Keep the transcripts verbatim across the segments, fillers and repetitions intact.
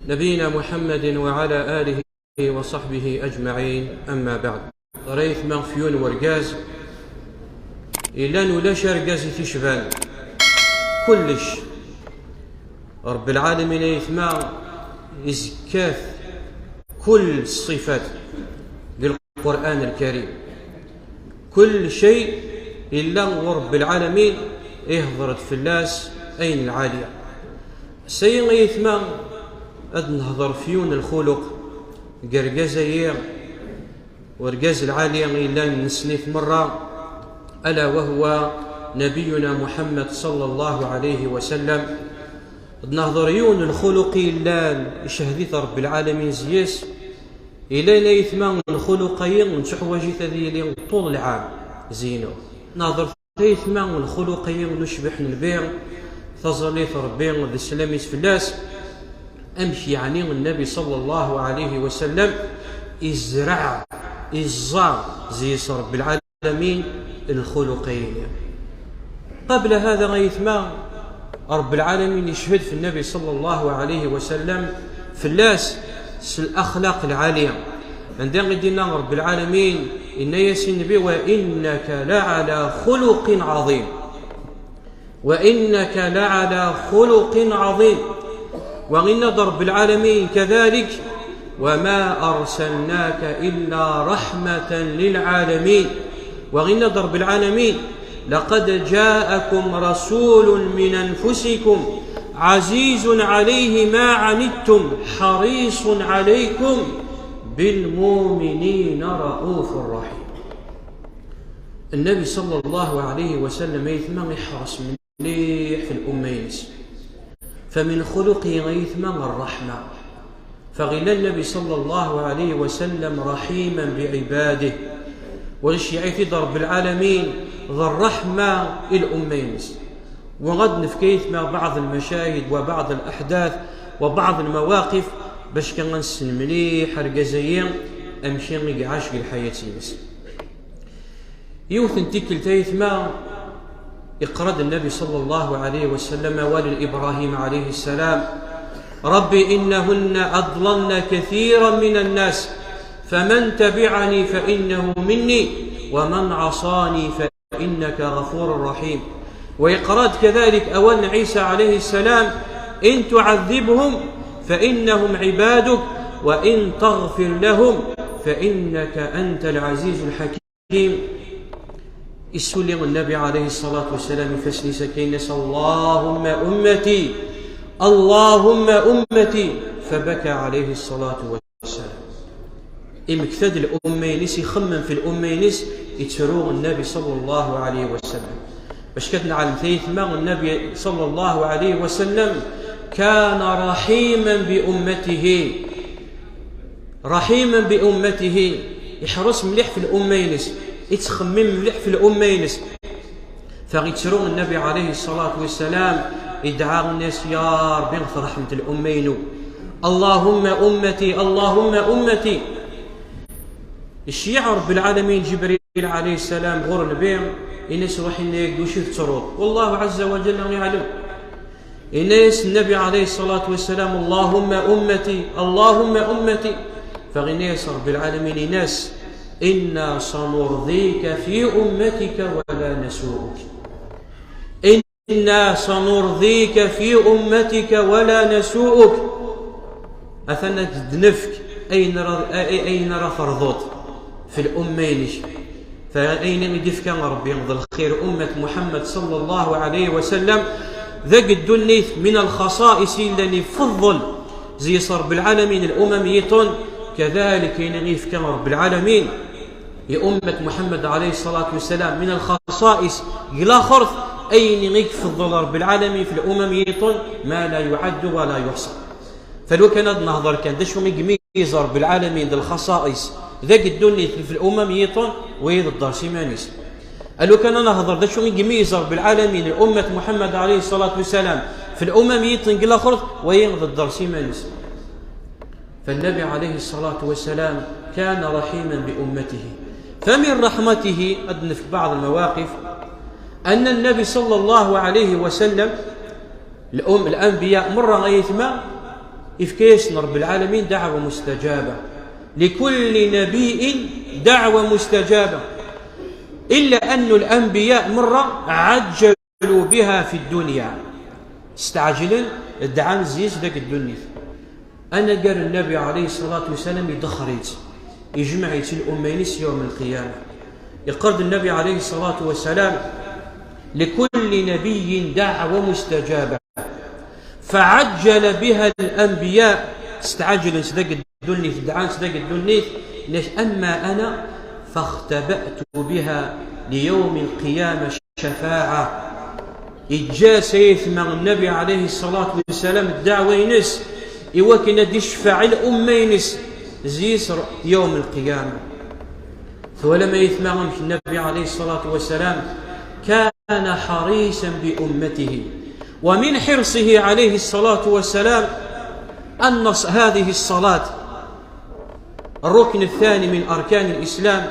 نبينا محمد وعلى آله وصحبه أجمعين، أما بعد. Rayt ma ɣef yiwen wergaz, illan ulac argaz i t-icban. Kullec. Ṛebbi lɛalamin ayetma izekkat kull ṣṣifat deg Lqur'an Lkarim. Kull cay illa ɣur Ṛebbi lɛalamin, ihḍer-d fell-as ayen lɛali. Ass-ayi ayetma ad nehḍer f yiwen lxuluq deg urgaz-ayi, urgaz lɛali yellan nessen-it merra, ala wa huwa nabiyuna Muḥemmed ṣalla Llahu ɛalayhi wa sallam. Ad nehḍer yiwen lxuluq yellan icehhed-it Ṛebbi lɛalamin zzi-s, yellan ayetma lxuluq-ayi nettuḥwaǧ-it ad yili ṭul lɛam zzi-inu. Nehḍer ayetma lxuluq-ayi n ucbiḥ n Nnbi, taẓallit n Ṛebbi d sslam-is fell-as, amek yeɛni Nnabi ṣalla Llahu ɛalayhi wa sallam izreɛ, iẓẓa zzi-s Ṛebbi lɛalamin lxuluq-ayi-nni. Qabla hada ayetma, Ṛebbi lɛalamin icehhed f Nnabi ṣalla Llahu ɛalayhi wa sallam fell-as s laxlaq lɛali. Anda i d-yenna Ṛebbi lɛalamin, yenna-yas i Nnbi: وإنك لعلى خلق عظيم. وإنك لعلى خلق عظيم. Wa yenna-d Ṛebbi lɛalamin كذلك: وما أرسلناك إلا رحمة للعالمين. Wa yenna-d Ṛebbi lɛalamin: لقد جاءكم رسول من أنفسكم عزيز عليه ما عنتم حريص عليكم بالمؤمنين رءوف رحيم. Nnabi ṣalla Llahu ɛalayhi wa sallam ayetma iḥreṣ mliḥ f lumma-ines. Fa min xuluqi ayetma ṛṛeḥma. Fa ɣila Nnabi ṣalla Llahu ɛalayhi wa sallam ṛaḥima biɛibadih. Wa iceyyeɛ-it-id Ṛebbi lɛalamin d ṛṛeḥma i lumma-ines. Wa ad nefk ayetma baɛḍ lmacahid, wa baɛḍ laḥdat, wa baɛḍ lmawaqif, bac kan ad nessen mliḥ argaz-ayi amek i iɛac deg lḥayat-ines. Yiwet n tikkelt ayetma, iqra-d Nnabi ṣalla Llahu ɛalayhi wa sallam awal n Ibṛahim ɛalayhi ssalam: رب إنهن أضللن كثيرا من الناس فمن تبعني فإنه مني ومن عصاني فإنك غفور رحيم. Wa iqra-d كذلك awal n Ɛisa ɛalayhi ssalam: إن تعذبهم فإنهم عبادك وإن تغفر لهم فإنك أنت العزيز الحكيم. Issuli Nnabi ɛalayhi ṣṣalatu wa ssalam ifassen-is akka, yenna-yas: اللهم أمتي، اللهم أمتي. فبكى عليه الصلاة والسلام. Imekta-d lumma-ines, ixemmem f lumma-ines, ittru Nnabi ṣalla Llahu ɛalayhi wa sallam. Bac kan ad neɛlem ayetma, Nnabi ṣalla Llahu ɛalayhi wa sallam كان رحيما بأمته. رحيما بأمته. Iḥreṣ mliḥ f lumma-ines, ittxemmim mliḥ f lumma-ines. Fa ittru Nnabi ɛalayhi ṣṣalatu wa ssalam, idɛa, yenna-yas: يا ربي ɣef ṛṛeḥma n lumma-inu. اللهم أمتي، اللهم أمتي. Iceyyeɛ Ṛebbi lɛalamin Ǧibril ɛalayhi ssalam ɣur Nnbi, yenna-yas: ṛuḥ ini-as d wacu i tettruḍ. Wallahu ɛazza wa ǧalla iɛlem. Yenna-yas Nnabi ɛalayhi ṣṣalatu wa ssalam: اللهم أمتي، اللهم أمتي. Fa yenna-yas Ṛebbi lɛalamin, ini-as: إنا سنرضيك في أمتك ولا نسوءك. إنا سنرضيك في أمتك ولا نسوءك. Atan ad d-nefk ayen ara, ay-, ayen ara terḍuḍ f lumma-inek. Fa ayen i d-ifka Ṛebbi d lxir ummat Muḥemmed ṣalla Llahu ɛalayhi wa sallam, dagi ddunit min lxaṣaïs i yellan ifeḍḍel zzi-s Ṛebbi lɛalamin lumam yiṭṭen, kadalik ayen i ifka Ṛebbi lɛalamin i ummat Muḥemmed ɛalayhi ṣṣalatu wa ssalam min lxaṣaïs deg laxert, ayen i ifeḍḍel Ṛebbi lɛalamin f lumam yiṭṭen, ma la yuɛaddu wa la yuḥṣa. Fa lukan ad nehḍer kan d acu i imeyyez Ṛebbi lɛalamin d lxaṣaïs dagi ddunit f lumam yiṭṭen, wayi d dders iman-is. A lukan ad nehḍer d acu i imeyyez Ṛebbi lɛalamin ummat Muḥemmed ɛalayhi ṣṣalatu wa ssalam f lumam yiṭṭen deg laxert, wayi d dders iman-is. فالنبي عليه الصلاة والسلام كان رحيما بأمته. فمن رحمته, ad nefk بعض المواقف, أن النبي صلى الله عليه وسلم, الأم-, الأنبياء مرة ayetma, Ifka-yasen Ṛebbi lɛalamin dɛwa mustajaba. Likulli nabiyyin dɛwa mustajaba. Illa annu l-anbiya merra ɛajjalu biha fi ddunya. Steɛǧlen dɛan zzi-s deg ddunit. Anagar Nnabi ɛalayhi ṣṣalatu wassalam idexxer-itt, ijmeɛ-itt i lumma-ines yawm lqiyama. Iqqar-d Nnabi ɛalayhi ṣṣalatu wassalam: likulli nabiyyin dɛwa mustajaba. Faɛajjala biha l-anbiya, steɛǧlen-tt deg ddunit, dɛan-tt deg ddunit, nna-k: amma ana, faxtaba'tu biha li yawmi lqiyama ccafaɛa. Iǧǧa-as ayetma Nnabi ɛalayhi ṣṣalatu wassalam ddeɛwa-ines i wakken ad d-icfaɛ i lumma-ines zzi-s yawm lqiyama. Twalam ayetma amek Nnabi ɛalayhi ṣṣalatu wassalam كان حريصا بأمته، ومن حرصه عليه الصلاة والسلام أن نص-، هذه الصلاة الركن الثاني من أركان الإسلام،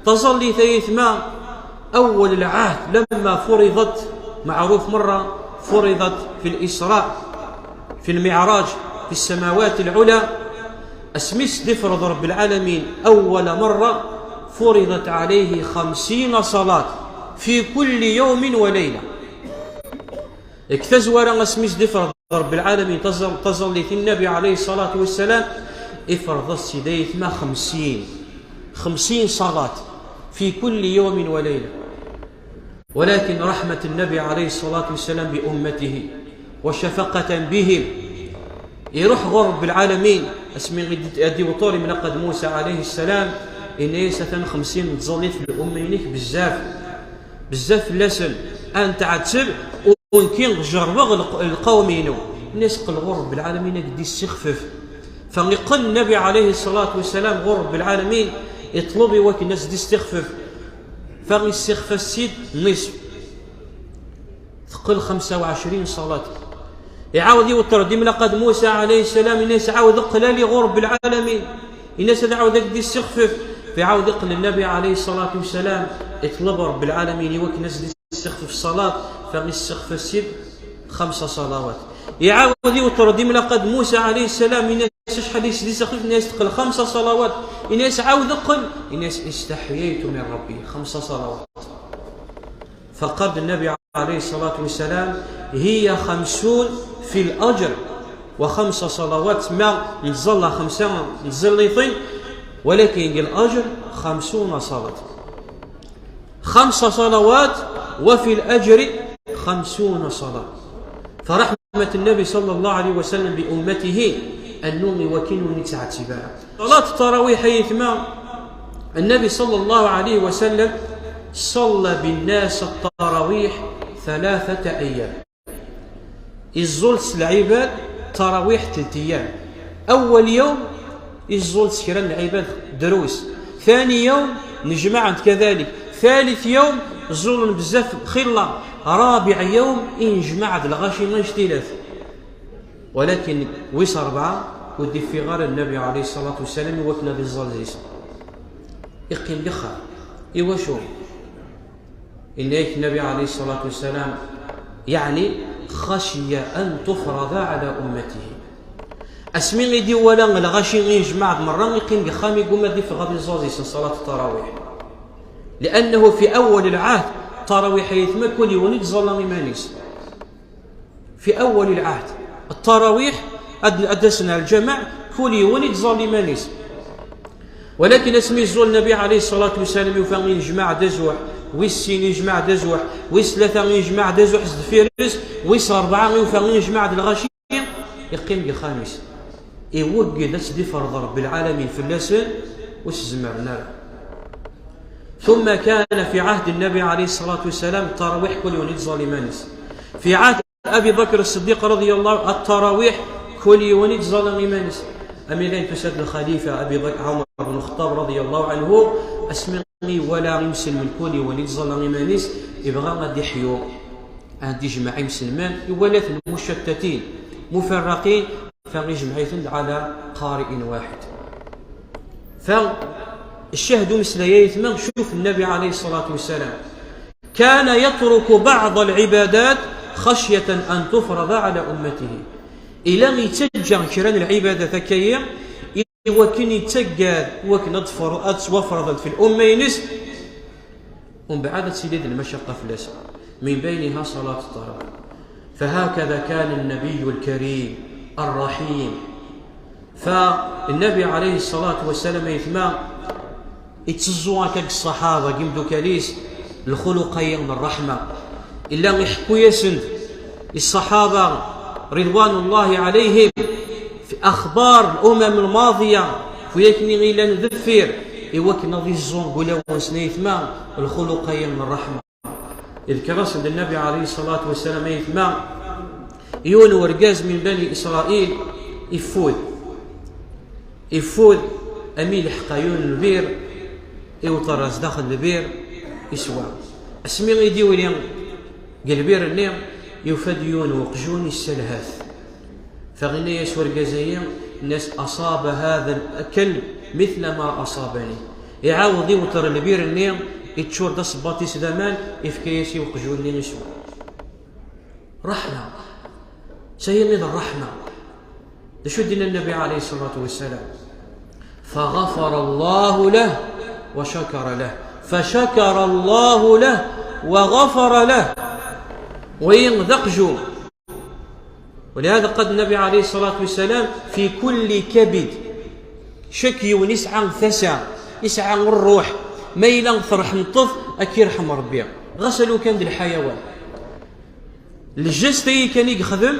taẓallit ayetma أول العهد لما فرضت، معروف مرة، فرضت في الإسراء، في المعراج، في السماوات العلى، asmi s-d-ifreḍ Ṛebbi lɛalamin أول مرة، فرضت عليه خمسين صلاة في كل يوم وليلة. Deg tazwara, asmi s-d-ifreḍ Ṛebbi lɛalamin taẓal-, taẓallit i Nnabi ɛalayhi ṣṣalatu wassalam, ifreḍ-as-tt-id ayetma xemsin, xemsin ṣalat fi kulli yawmin wa layla. ولكن رحمة النبي عليه الصلاة والسلام بأمته وشفقة بهم. Iruḥ ɣur Ṛebbi lɛalamin, asmi i d-, ad d-iwweḍ ur imlaq ad Musa ɛalayhi ssalam, inna-yas: atan xemsin n tẓallit n lumma-inek bezzaf, bezzaf fell-asen, ad ten-ɛetteb, u nekki jerrbeɣ lq-, lqawm-inu. Inna-yas: qqel ɣur Ṛebbi lɛalamin ad k-d-issixfef. Fa iqqel Nnabi ɛalayhi ṣṣalatu wassalam ɣur Ṛebbi lɛalamin, iṭleb i wakken ad s-d-issixfef. Fa issixef-as-tt-id nisf. Teqqel xemsa u ɛecrin ṣalat. Iɛawed iweṭṭer-d imlaq ad Musa ɛalayhi ssalam, inna-yas: ɛawed qqel ali ɣur Ṛebbi lɛalamin. Inna-yas: ad ɛawed ad k-d-issixfef. Fa iɛawed iqqel Nnabi ɛalayhi ṣṣalatu wassalam, iṭleb Ṛebbi lɛalamin i wakken ad s-d-issixfef ṣṣalat, fa issixef-as-tt-id xemsa ṣalawat. Iɛawed iweṭṭer-d imlaq ad Musa ɛalayhi ssalam, inna-yas: acḥal i s-d-issixfef? Inna-yas: teqqel xemsa ṣalawat. Inna-yas: ɛawed qqel. Inna-yas: istaḥyaytu min Ṛebbi, xemsa ṣalawat. Fa iqqar-d Nnabi ɛalayhi ṣṣalatu wassalam: hiya xemsun fi l-aǧr wa xemsa ṣalawat, ma nettẓalla xemsa n tẓallitin, walakin deg l-aǧr xemsuna ṣalat. Xemsa ṣalawat wa fi l-aǧri xemsuna ṣalat. Fa raḥmat Nnabi ṣalla Llahu ɛalayhi wa sallam bi ummatihi, annu i wakken ur nettɛettib ara. Ṣalat ttarawiḥ, ay ayetma, Nnabi ṣalla Llahu ɛalayhi wa sallam ṣalla bin-nas ttarawiḥ thalathat ayyam. Iẓẓul s lɛibad ttarawiḥ telt ayyam. Awwal yawm, iẓẓul s kra n lɛibad, drus. Thani yawm, nejmaɛen-t kadalik. Thalith yawm, ẓẓulen bezzaf xilla. Rabiɛ yawm, i nejmaɛ-d lɣaci annect-ilat. Walakin wis ṛebɛa, ur d-iffiɣ ara Nnabi ɛalayhi ṣṣalatu wassalam i wakken ad iẓẓal zzi-s. Iqqim deg uxxam. Iwacu? Inna-yak Nnabi ɛalayhi ṣṣalatu wassalam, yeɛni, xacya an tufrada ɛala ummatihi. Asmi i d-iwala lɣaci i yejmaɛ-d merra, iqqim deg uxxam, igumma ad iffeɣ ad iẓẓal zzi-s ṣṣalat ttarawiḥ. Li'annahu fi awwal lɛahd, ttarawiḥ, ay ayetma, kul yiwen i yettẓalla iman-is. Fi awwal lɛahd, ttarawiḥ, ad, ad d-asen ar lǧameɛ, kul yiwen i yettẓalla iman-is. Walakin asmi yeẓẓul Nnabi ɛalayhi ṣṣalatu wassalam, yufa i nejmaɛ-d azuḥ, wis sin i nejmaɛ-d azuḥ, wis tlata i nejmaɛ-d azuḥ sdeffir-s, wis ṛebɛa yufa i nejmaɛ-d lɣaci, iqqim deg uxxam-is. Iwegged ad tt-id-ifreḍ Ṛebbi lɛalamin fell-asen, ur s-zemren ara. ثم كان في عهد النبي عليه الصلاة والسلام التراويح كل يوم يتزال إيمانيس. في عهد أبي بكر الصديق رضي الله عنه التراويح كل يوم يتزال إيمانيس. Ami d ayen tusa-d lxalifa Abi Bakr, Ɛumar ibn Lxeṭṭab, radiyallahu anhu, asmi iwala imselmen kul yiwen yettẓalla iman-is, ibɣa ad iḥyu, ad ijmeɛ imselmen, iwala-ten mucattatin, mufarraqin, fa ijmeɛ-iten-d ɛala qari'in waḥid. Fa ccahd umeslay, ay ayetma, cuf Nnabi ɛalayhi ṣṣalatu wassalam, كان يترك بعض العبادات خشية أن تفرض على أمته. Ila yettaǧǧa kra n lɛibadat akka-yi i wakken yettaggad, i wakken ad tfer-, ad tettwafreḍ fi lumma-ines, umbeɛd ad tili d lmacaqqa fell-as. من بينها صلاة التراويح. فهكذا كان النبي الكريم الرحيم. Fa Nnabi ɛalayhi ṣṣalatu wassalam, ayetma, itteẓẓu akka deg ṣṣaḥaba, deg imdukal-is, lxuluq-ayi n ṛṛeḥma. Illa iḥekku-yasen-d i ṣṣaḥaba, ridwanullahi ɛalayhim, fi axbar lumam lmaḍiya, f wakken i llan deffir, i wakken ad iẓẓu deg wulawen-nsen, ayetma, lxuluq-ayi n ṛṛeḥma. Idker-asen-d Nnabi ɛalayhi ṣṣalatu wassalam, ayetma, yiwen urgaz min bani Isṛayil iffud. Iffud, ami ilḥeq yiwen n lbir, iwṭer-as daxel lbir, iswa. Asmi i d-iwri deg lbir-nni, yufa-d yiwen weqjun isselhat. Fa inna-yas urgaz-ayi, inna-yas: أصاب هذا الكلب مثل ما أصابني. Iɛawed iwṭer lbir-nni, iččur-d asebbaṭ-is d aman, ifka-yas i weqjun-nni iswa. Ṛṛeḥma. Sayi i d ṛṛeḥma. D acu d-yenna Nnabi ɛalayhi ṣṣalatu wassalam? فغفر الله له وشكر له، فشكر الله له وغفر له. Wayi d aqjun. ولهذا قال النبي عليه الصلاة والسلام: في كل كبد. Cak yiwen isɛa tasa, isɛa ṛṛuḥ, ma yella terḥmeḍ-t, ad k-irḥem Ṛebbi. Ɣas alu kan d lḥayawan. Lǧest-ayi kan i yexdem,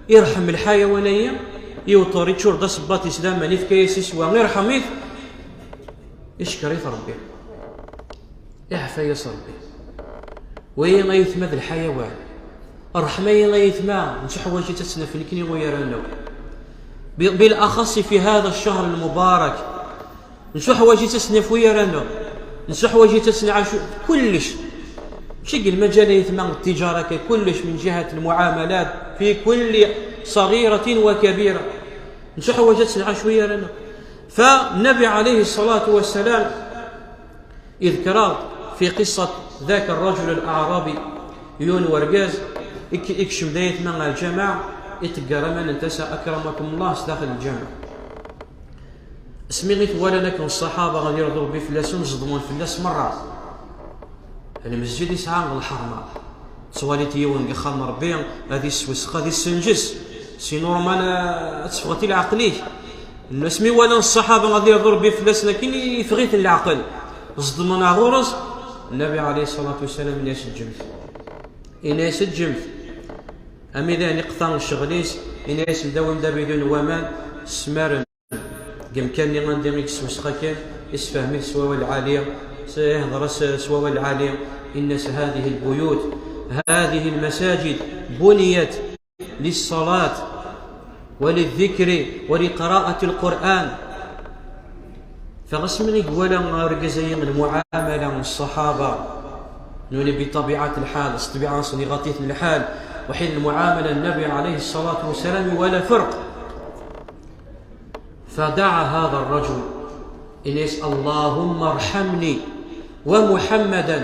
irḥem lḥayawan-ayi, iwṭer, iččur-d asebbaṭ-is d aman, ifka-yas iswa, irḥem-it, icekkeṛ-it Ṛebbi. Iɛfa-yas Ṛebbi. Wayi ayetma d lḥayawan. Ṛṛeḥma-yi ayetma, nettuḥwaǧ-itt ad tt-naf nekkni wayar-nneɣ. Bi-, بالأخص في هذا الشهر المبارك. Nettuḥwaǧ-itt ad tt-naf wayar-nneɣ. Nettuḥwaǧ-itt ad tt-nɛac kullec. Mačči deg lmaǧal ayetma n ttiǧara kan, kullec من جهة المعاملات في كل صغيرة وكبيرة. Nettuḥwaǧ ad tt-nɛac wayar-nneɣ. Fa Nnabi ɛalayhi ṣṣalatu wassalam, Idker-aɣ-d fi qissat dak rrajul al-aɛrabi, yiwen wergaz ik-, ikcem d ayetma ɣer lǧameɛ, itegger aman n tasa, akramakum Allah, sdaxel lǧameɛ. Asmi i t-walan akken ṣṣaḥaba, ad irḍu Ṛebbi fell-asen, ẓeḍmen fell-as merra. Lmesǧid isɛa lḥerma. Tettwaliḍ yiwen deg uxxam n Ṛebbi, ad iswesxeɣ, ad issenǧes. Si normal, eh, ad teffɣeḍ i leɛqel-ik. Asmi walan ṣṣaḥaba, ad irḍu Ṛebbi fell-asen, akken i yeffeɣ-iten leɛqel. Ẓeḍmen ɣur-s. Nnabi ɛalayhi ṣṣalatu wassalam, inna-yas: "Ǧǧemt." Inna-yas: "Ǧǧemt." Ami dayen iqḍa ccɣel-is, inna-yas: "Dawim-d abidun n waman, smarem." Deg umkan-nni anda i yeswesxa kan, isfehmet s wawal lɛali, s-, ihder-as s wawal lɛali, inna-s: "هذه البيوت، هذه المساجد بنيت للصلاة وللذكر ولقراءة القرآن." Fa asmi i iwala argaz-ayi lmuɛamala n ṣṣaḥaba, nuli bi ṭabiɛat lḥal, s ṭṭbiɛa-nsen iɣaḍ-iten lḥal, waḥid lmuɛamala n Nnabi ɛalayhi ṣṣalatu wassalam, iwala lferq. فدعا هذا الرجل، inna-yas: "اللهم ارحمني ومحمدا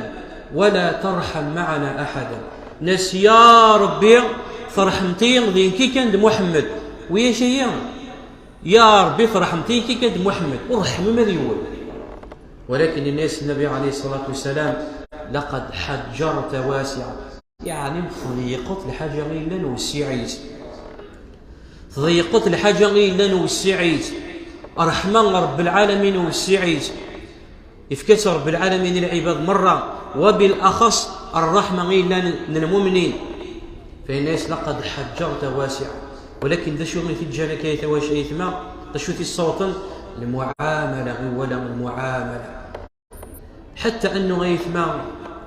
ولا ترحم معنا أحدا." Inna-yas: "Ya Ṛebbi, terḥmeḍ-iyi d nekk kan d Muḥemmed. Wiyac-iyi? Ya Ṛebbi, terḥmeḍ-iyi kan d Muḥemmed. Ur ṛeḥḥem ula d yiwen." Walakin inna-yas Nnabi ɛalayhi ṣṣalatu wassalam: "لقد حجرت واسعا." Yeɛni tḍeyqeḍ lḥaǧa i yellan wessiɛ-is. Tḍeyqeḍ lḥaǧa i yellan wessiɛ-is. Ṛṛeḥma n Ṛebbi lɛalamin wessiɛ-is. Yefka-tt Ṛebbi lɛalamin i lɛibad merra, wa bil axaṣ ṛṛeḥma i yellan n lmumnin. Fa inna-yas: "لقد حجرت واسعا." Walakin d acu i t-iǧǧan akka ay tawac-, ayetma? D acu i t-issawḍen? Lmuɛamala, iwala lmuɛamala. Ḥatta annu ayetma,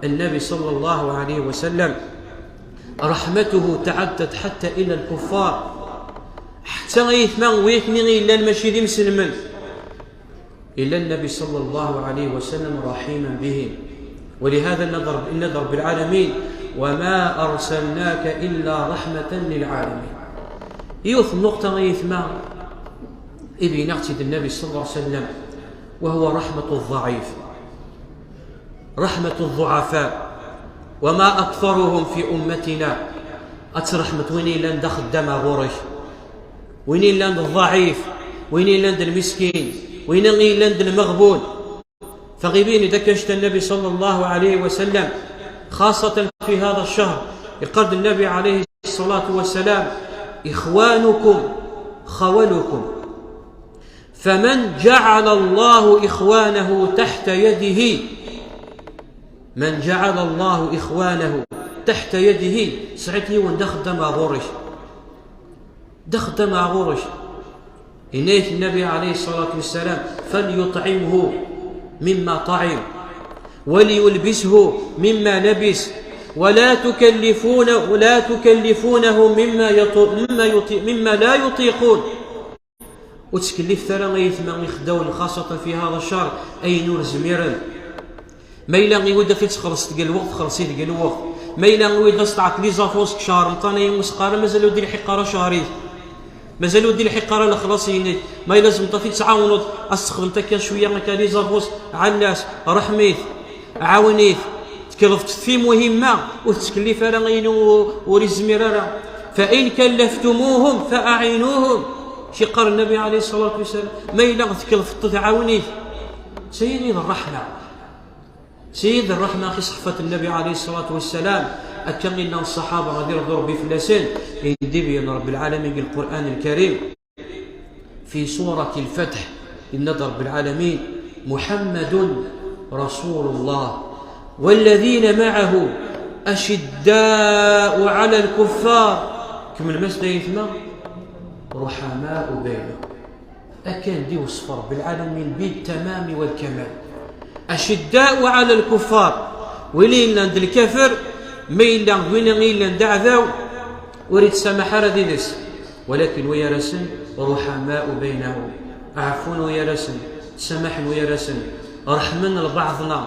Nnabi ṣalla Llahu ɛalayhi wa sallam, ṛeḥmatuhu tɛeddat ḥatta ila lkuffar. Ḥatta ayetma, wi akken i yellan mačči d imselmen. Illa Nnabi ṣalla Llahu ɛalayhi wa sallam ṛaḥiman bihim. Walihada inna-d Ṛebbi, inna-d Ṛebbi lɛalamin: "Wa ma arsalnaka illa raḥmatan lil ɛalamin." Yiwet n nnuqṭa ayetma, ibeyyen-aɣ-tt-id Nnabi ṣalla Llahu ɛalayhi wa sallam. وهو رحمة الضعيف، رحمة الضعفاء، وما أكثرهم في أمتنا. Ad tṛeḥmeḍ win yellan d axeddam ɣur-k, Win yellan d ḍḍɛif, win yellan d lmiskin, win yellan d lmeɣbun. Fɣiwin d akka ccetla Nnbi ṣalla Llahu ɛalayhi wa sallam, xaṣṣatan fi hada ccahr, iqqar-d Nnbi ɛalayhi ṣṣalatu wa ssalam: إخوانكم خولكم، فمن جعل الله إخوانه تحت يده، من جعل الله إخوانه تحت يده, sɛiḍ yiwen d axeddam ɣur-k. D axeddam ɣur-k. Yenna-yak Nnbi ɛalayhi ṣṣalatu wa ssalam: فليطعمه مما طعم، وليلبسه مما لبس، ولا تكلفون، لا تكلفونه مما يط-، مما يطي-، مما لا يطيقون. Ur ttkellifet ara ay aytma ixeddawen, xaṣṣatan fi hada ccahr, ayen ur zmiren. Ma yella iwid ad t-id-txelṣeḍ deg lweqt, xelṣ-it deg lweqt. Ma yella iwid ad s-tɛeṭṭeḍ les avances deg ccher, meqqar ur s-qqar ara mazal ur d-ilḥiq ara ccher-ik. Mazal ur d-ilḥiq ara lexlaṣ-inek. Ma yella tzemreḍ ad t-id-tɛawneḍ, ad s-texdmeḍ akka cwiya akka les avances, ɛann-as, ṛḥem-it, ɛawen-it. Tkelfeḍ-t fi muhimma, ur tettkellif ara ayen ur, ur izmir ara. فإن كلفتموهم فأعينوهم. Acu yeqqar Nnbi ɛalayhi ṣṣalatu wa ssalam? Ma yella tkelfeḍ-t, ɛawen-it. Sɛiḍ ṛṛeḥma. Sɛiḍ ṛṛeḥma, axi ṣeḥfat Nnbi ɛalayhi ṣṣalatu wa ssalam, akka i llan ṣṣaḥaba, ad irḍu Ṛebbi fell-asen, i d-ibeyyen Ṛebbi lɛalamin deg Lqur'an Lkarim. Fi surat Lfatḥ, yenna-d Ṛebbi lɛalamin: محمد رسول الله والذين معه أشداء على الكفار. Kemmlem-as-d ay aytma: رحماء بينهم. Akken d-iweṣṣef Ṛebbi lɛalamin بالتمام والكمال. أشداء على الكفار. Win yellan d lkafir, ma yella d win yellan d aɛdaw, ur ittsamaḥ ara did-s. Walakin wiyar-asen: رحماء بينهم. Ɛeffun wiyar-asen, ttsamaḥen wiyar-asen, ṛeḥmen lbaɛḍ-nneɣ.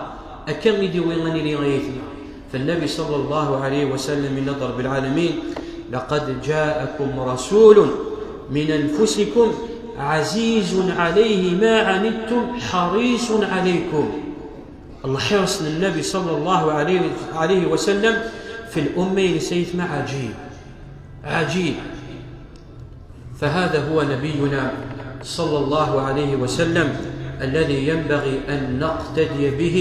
Akka i d-iwi ad nili ay aytma. Fa Nnbi ṣalla Llahu ɛalayhi wa sallam yenna-d Ṛebbi lɛalamin: لقد جاءكم رسول من أنفسكم عزيز عليه ما عنتم حريص عليكم. Lḥiṛṣ n Nnbi ṣalla Llahu ɛalayhi wa sallam fi lumma-ines ay aytma ɛaǧib. عجيب. فهذا هو نبينا صلى الله عليه وسلم الذي ينبغي أن نقتدي به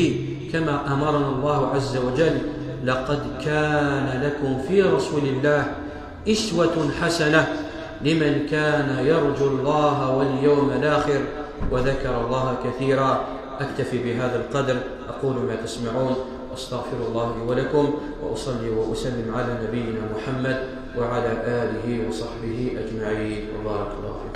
كما أمرنا الله عز وجل: لقد كان لكم في رسول الله أسوة حسنة لمن كان يرجو الله واليوم الآخر وذكر الله كثيرا. أكتفي بهذا القدر، أقول ما تسمعون، أستغفر الله لي ولكم، وأصلي وأسلم على نبينا محمد وعلى آله وصحبه أجمعين، وبارك الله فيكم.